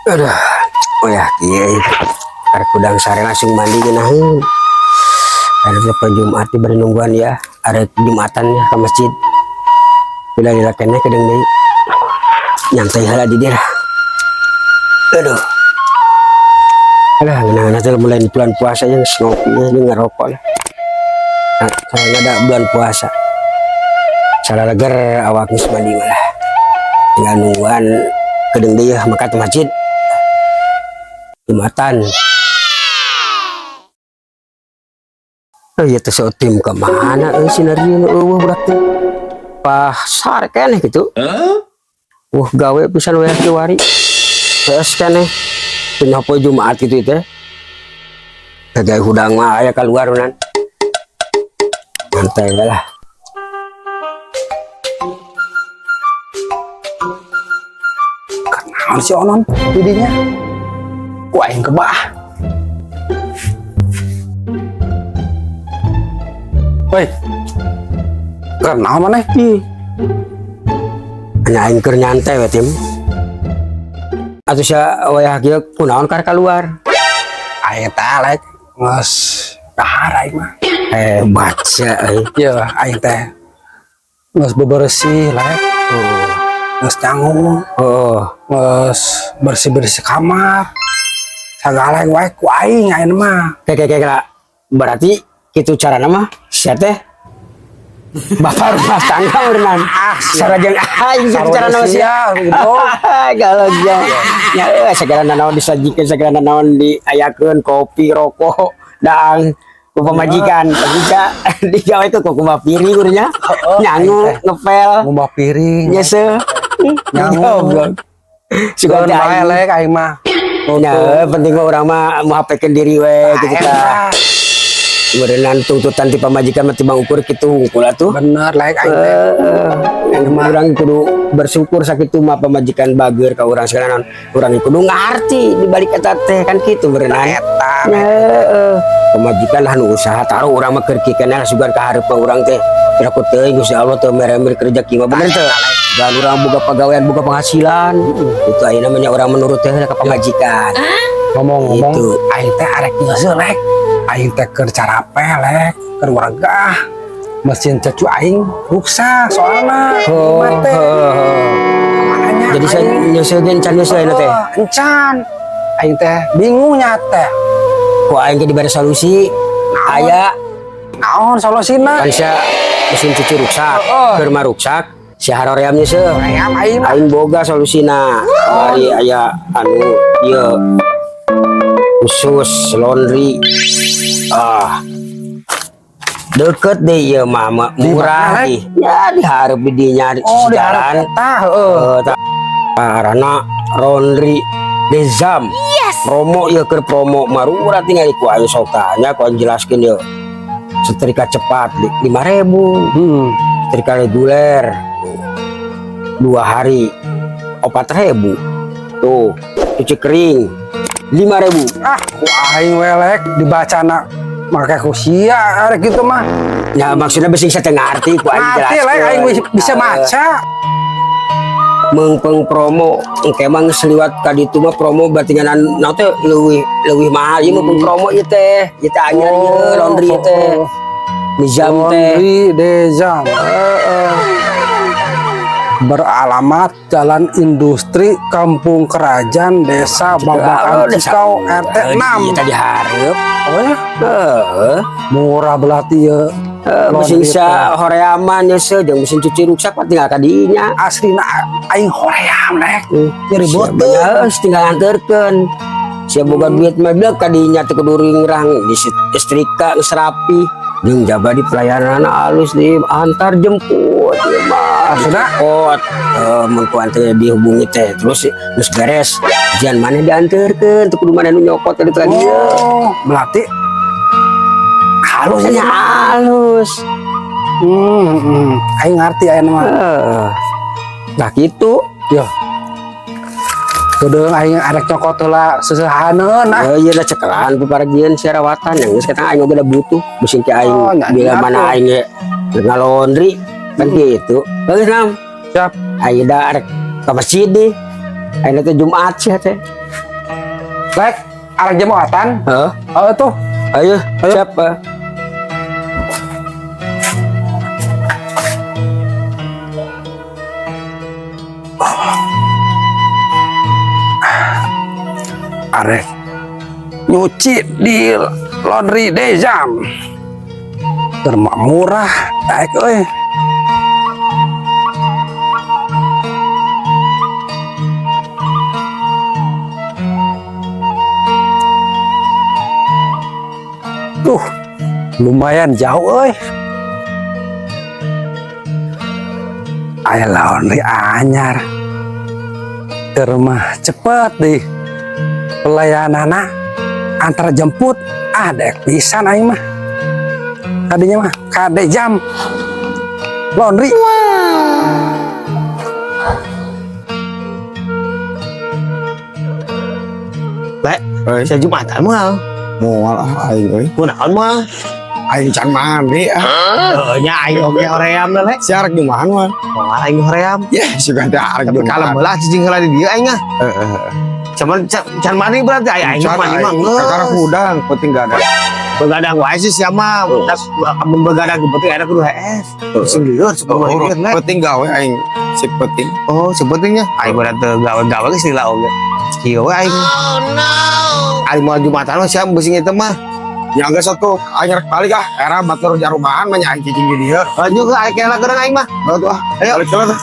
Aduh, oh ya, kieu. Arek hudang sare langsung mandi ngeunaheun. Ada poe Jumat bari nungguan ya, arek Jumatan ya ke masjid. Bila lila keneh kedeung deui. Nyantai heula di dieu lah. Aduh. Alah, ngeunah teh mulai di bulan puasa yang ngopi ya, jeung ngerokok lah. Nah, soalnya ada bulan puasa. Salah leger awak geus mandi malah. Tinggal nungguan kedeung deui ya maka ke masjid. Jumatan. Oh iya teh tim kemana euy sinergi nu euweuh budak teh. Pasar keneh gitu. Wah, gawe pisan we kiwari. Geus keneh. Punya poe Jumat gitu teh. Gawe hudang mah aya keluar nan. Santai we lah. Naon si Onon didinya? Ku aing kebah. Woi. Kenal maneh? Ih. Hanya aing keur nyantai we tim. Atuh sia wayah kieu kunaon kar keluar. Aing teh lek geus dahar aing mah. Hebat sia euy. Ieu aing teh geus bebersih lek. Oh. Geus nyangu, Oh. geus bersih-bersih kamar. Sagala wae ku aing aing mah. Kayak kayak kayak berarti itu carana mah sia teh bapak rumah tangga berenang. Ah, sarajeng aing kitu carana mah sia. Goblok. Kalau dia ya segala nanaon disajikan, segala nanaon diayakeun, kopi, rokok, daang ku pamajikan. Jika digawe itu ku kumbah piring urangnya nyangu, ngepel, Ngumbah piring. Nyese. Nyangu. Goblok. Suka Keun teh bae aing. Lek aing mah. Ya, penting mah urang mah muhapekeun diri we gitu tah. Berenang tuntutan ti pamajikan mah timbang ukur kitu hungkul atuh. Bener lek aing teh. Heeh, urang kudu bersyukur sakitu mah pamajikan bager ka urang segala naon. Urang kudu ngarti di balik eta teh kan kitu berenang. Eta. Heeh. Pamajikan lah nu usaha taruh urang mah keur kieu keneh sugan ka hareup urang teh. Kira ku teuing Gusti Allah teu mere-mere kerja kieu mah bener teu. Dan urang boga pagawean, boga penghasilan. Itu ayeuna mah nya urang menurut teh ka pamajikan. Ngomong-ngomong Gitu. Aing teh arek ngeuseuh lek. Aing teh keur carape lek, keur wargah. Mesin cucu aing rusak soalna. Oh, Mah teh. oh. Makanya Jadi saya aing- nyeuseuh ge encan nyeuseuh ayeuna teh. Oh, encan. Aing teh bingung nya teh. Ku aing ge dibere solusi. Aya Naon solusina? kan sia mesin cuci ruksak, Oh. keur mah ruksak, sia haroream nyeuseuh. Ayam aing mah. Aing boga solusina. Bari aya anu ieu khusus laundry. Ah. Deket deh ieu mah Di murah mana, di. Ya di hareup di dinya di Oh, di jalan. hareup eta heueuh. Eh, tah arana laundry Dezam. Promo ieu keur promo marurah tinggal ku aing sok tanya ku aing jelaskeun ieu. Setrika cepat 5.000. Setrika reguler 2 hari 4.000. Tuh, cuci kering 5.000. Ah, ku aing we lek dibacana make ku sia arek kitu mah. Ya maksudnya bisi saya teu ngarti ku aing Ngarti lek aing bisa maca. Meungpeung promo engke mah geus liwat ka ditu mah promo berarti nganan naon teh leuwih leuwih mahal ieu meungpeung promo ieu teh. Ieu teh anyar ieu laundry ieu teh. Nizam teh. Laundry Dezam. Heeh. Beralamat Jalan Industri Kampung Kerajaan Desa Babakan Desa. Cikau RT 6. Iya tadi hareup. Oh ya? Heeh. Murah berarti ya. Mesin sa horeaman nyeuseuh jeung mesin cuci ruksak mah tinggal ka dinya. Aslina aing hoream lek. Nyeri beuteung. Heeh, tinggal nganterkeun. Sia boga duit mah deuk ka dinya teu kudu ringrang di setrika geus rapi. Jeung jaba di pelayanan alus di antar jemput ieu mah. Maksudna? Kot, mun ku antar dihubungi teh terus geus beres. Jangan maneh dianterkeun teu kudu maneh nu nyokot ka ditu ka dieu. Oh, berarti halus Nya ya. halus. Aing ngerti aing mah. Heeh. Nah gitu. Yo. Kudu aing arek nyokot heula seusehaneun ah. Oh iya lah cekelan pepargian rawatan yang geus kata aing oge da butuh mesin ke aing Oh, nya, bila nya mana tuh. aing ge ngalondri kan gitu. Bagus nam. Siap. Aing da arek ka masjid deh. Aing teh Jumat sih teh. Lek, arek jumatan. Heeh. Oh tuh. Ayo, Ayo. siap. Eh. Arek nyuci di laundry Dejam. Keur mah murah, daek euy. Tuh, lumayan jauh euy. Aya laundry anyar. Keur mah cepet deh pelayanana, antar jemput, ah, dek pisan aing mah tadinya mah kade jam laundry. Le, Oi. saya Jumatan moal. Moal ah aing euy. Kunaon moal? Aing can mandi ah. Heuh nya, aing oge hoream le. Sia arek jumahan mah. Moal aing hoream. Yeh, si teh arek Tapi kalem jumahan. heula, cicing heula di dieu aing ah. Heeh. Cuman can mandi berarti aya aing Can mandi mah aing. geus. Kakara hudang, penting gak ada. Begadang wae sih sia mah. Amun begadang penting ada kudu hees. Sing lieur sebelum Oh, lieur le. penting gawe aing si penting. Oh, sepentingnya aing mah teu gawe-gawe geus lila oge. Kieu we aing. Oh no. Aing moal Jumatan mah sia beusi eta mah. Ya geus atuh, aing rek balik ah. Era batur jarumahan mah nya aing cicing di dieu. Lanjut ke aing kela geurang aing mah. Oh tuh ah. Ayo. Balik heula tuh.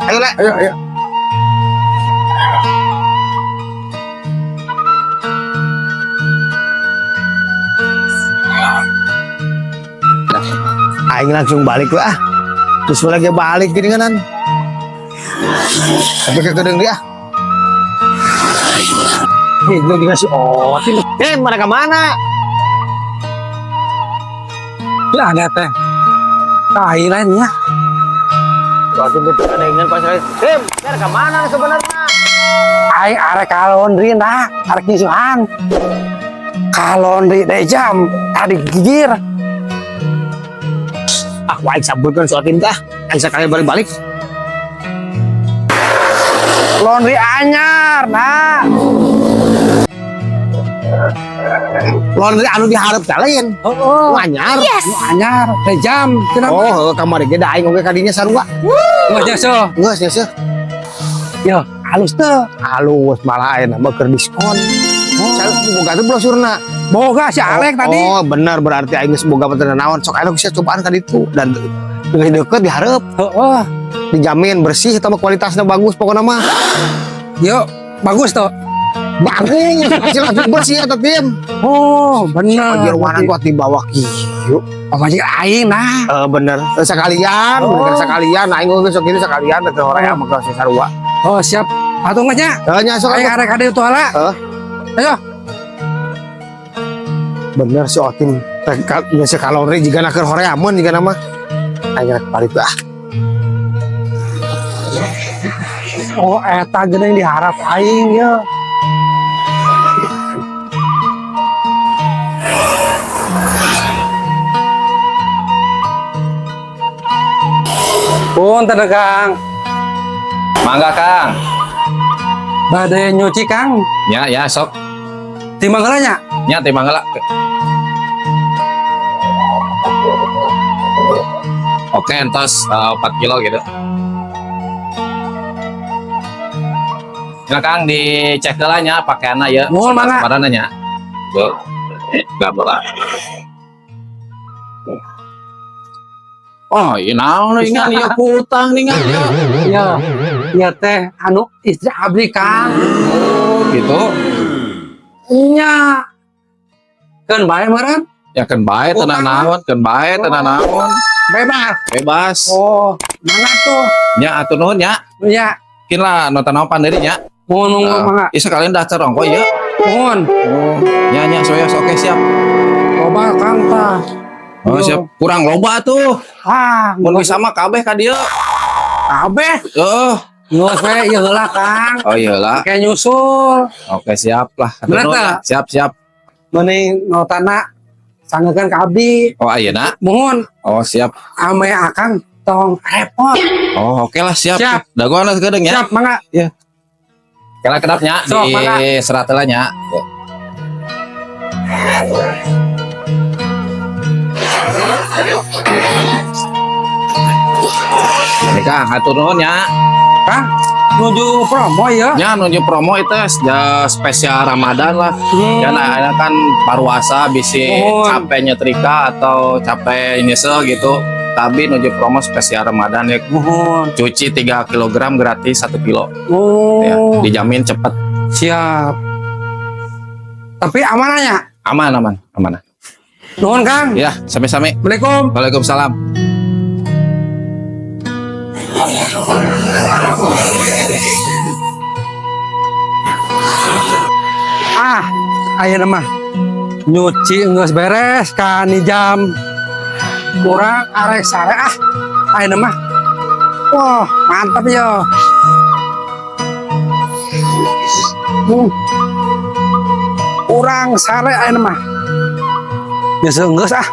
Ayo le. Ayo, ayo. Aing langsung balik lah ah. Terus lagi balik gini kanan. Tapi kekedeng dia. Ih, gue dikasih otin. Eh, mereka mana? Ya ada teh Thailand ya. Otin itu dengan pas. Eh, mereka mana sebenarnya? Aing arek ka laundry nah, arek nyusuhan ka laundry Dejam tadi gigir. Ah, wah, aing sabutkeun si Otin tah. Aing sakali balik-balik. Laundry anyar nah. Laundry anu diharap teh lain. Oh, Anyar. nu anyar Dejam cenah. Oh, heuh, kamari ge da aing oge kadinya sarua. Geus nyusul. Geus geus. Yo, halus tuh. Halus malah ayeuna mah keur diskon. Oh. Saya boga teh brosurna. Boga si Alek tadi. Oh, benar, berarti aing geus boga teh naon. Sok anu bisa cobaan ka ditu dan geus deukeut dihareup. Heeh. Dijamin bersih sama kualitasnya bagus pokoknya mah. Yuk, bagus tuh. Bagus, hasil langsung bersih ya tim. Oh, bener. Anjir, warna kuat di bawah kieu. Pamajikan aing nah. Eh, bener. Eh, sekalian, Oh. bener sekalian. Aing geus sok kitu sekalian teh hoream mah geus sarua. Oh, siap. Atuh nggak nya? Heuh nya sok Aing atuh. arek kade tuh ala. Heuh. Ayo. Bener si Otin. Teh geus kalori jiga keur horeameun jiga nama. Aing rek balik ah. Oh, eta geuning diharap aing ya. Punten Kang. Mangga, Kang. Bade nyuci, Kang. Ya ya sok. Timbang heula nya. Nya, timbang heula. Oke, entos 4 kilo gitu. Nah, Kang, dicek heula nya pakaianna ya. Mohon, mangga. Sebarana nya. Tuh. Enggak boleh. Oh, iya naon ingan ieu kutang ningan. Iya. Iya teh anu istri abdi, Kang. Oh, gitu. Nya. Keun bae meureun. Ya keun bae teu Utang, naon, keun bae teu naon. Bebas. Bebas. Oh, mana tuh? Nya atuh nuhun nya. Ya, Kin lah nonton naon panderi nya. Mohon mangga mangga. Ih, sekalian daftar ongko ya. Mohon. Oh, nya nya soya oke siap. Loba, Kang, tah. Oh, Yo. siap. Kurang loba tuh. Ah, Mun bisa mah kabeh ka dieu. Kabeh. Heeh. Geus we ieu heula, Kang. Oh iya lah. Kayak nyusul. Oke, siap lah. Bener Atur nuhun, tak? ya. Siap, siap. Mending notana sanggekeun ka abdi. Oh, ayeuna. Mohon Oh, siap. ame Akang tong repot. Oh, oke lah, siap. Siap. Dagoan lah sekedeng ya. Siap, mangga. Ya. Kela kedap nya Sok, di mangga. serat heula nya. Ini Kang, hatur nuhun nya. Kang, nuju promo ya. Nya nuju promo itu ya, spesial Ramadan lah. Ya nah, ayeuna kan paruasa bisi Mohon. capek nyetrika atau capek nyesel gitu. Tapi nuju promo spesial Ramadan ya, Mohon. cuci 3 kg gratis 1 kilo Oh, ya, dijamin cepet. Siap. Tapi amanahnya. Aman, aman, aman. Nuhun, Kang. Ya, sami-sami. Assalamualaikum. Waalaikumsalam. Ah, ayeuna mah nyuci geus beres kan jam kurang arek sare ah. Ayeuna mah. Wah, mantap ya. Urang sare ayeuna mah. Biasa geus ah.